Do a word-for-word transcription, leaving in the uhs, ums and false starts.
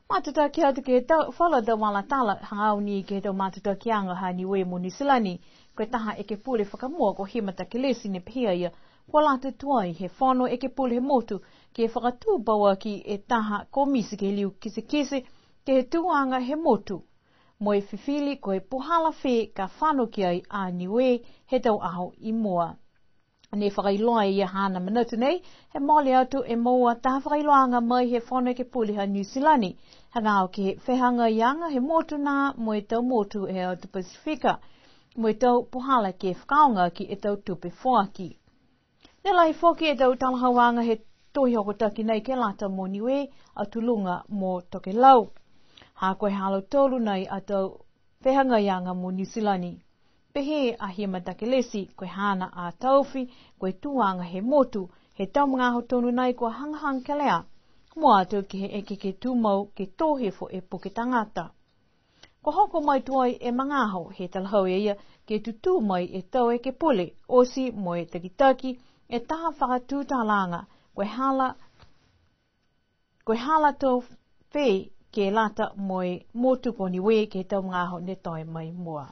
Matutaki atu ke he tau, falu tau vala tala hagaao ni ke he tau matutakiaga ha Niue mo Niu Silani. Ko e taha ekepule fakamua ko Hima Takelesi ne pehē a ia, kua lata tuai he fono ekepule he motu ke fakatū pauaki e taha komiti ke liu kitekite ke he tuaga he motu. Mo e fifili ko e puhala fē ka fano ki ai a Niue he tau aho i mua. Ne fakailoa e ia haana manatu nei, he mole atu e moua taha fakailoaga mai he fono ekepule ha Niu Silani, hagaao ke he fehagaiaga he motu nā mo e tau motu he atu Pasifika, mo e tau puhala ke fakaaoga ki e tau tupe foaki. Ne lahi foki e tau talahauaga he tohi hokotaki nei ke lata mo Niue, Atu Luga mo Tokelau. Ha ko e ha lautolu nei a tau fehagaiaga mo Niu Silani. Pehē a Hima Takelesi, ko e haana a taofi, ko e tuaga he motu, he tau magaaho tonu nei kua hagahaga kelea. Mua atu ke he eke ke tumau ke tō hifo e puke tagata. Kua hoko mai tuai e magaaho, he talahau e ia, ke tutū mai e tau ekepule, oti mo e takitaki, e taha fakatutalaaga, ko e hala, ko e ha lautolu fē ke lata mo e motu ko Niue ke he tau magaaho ne toe mai mua.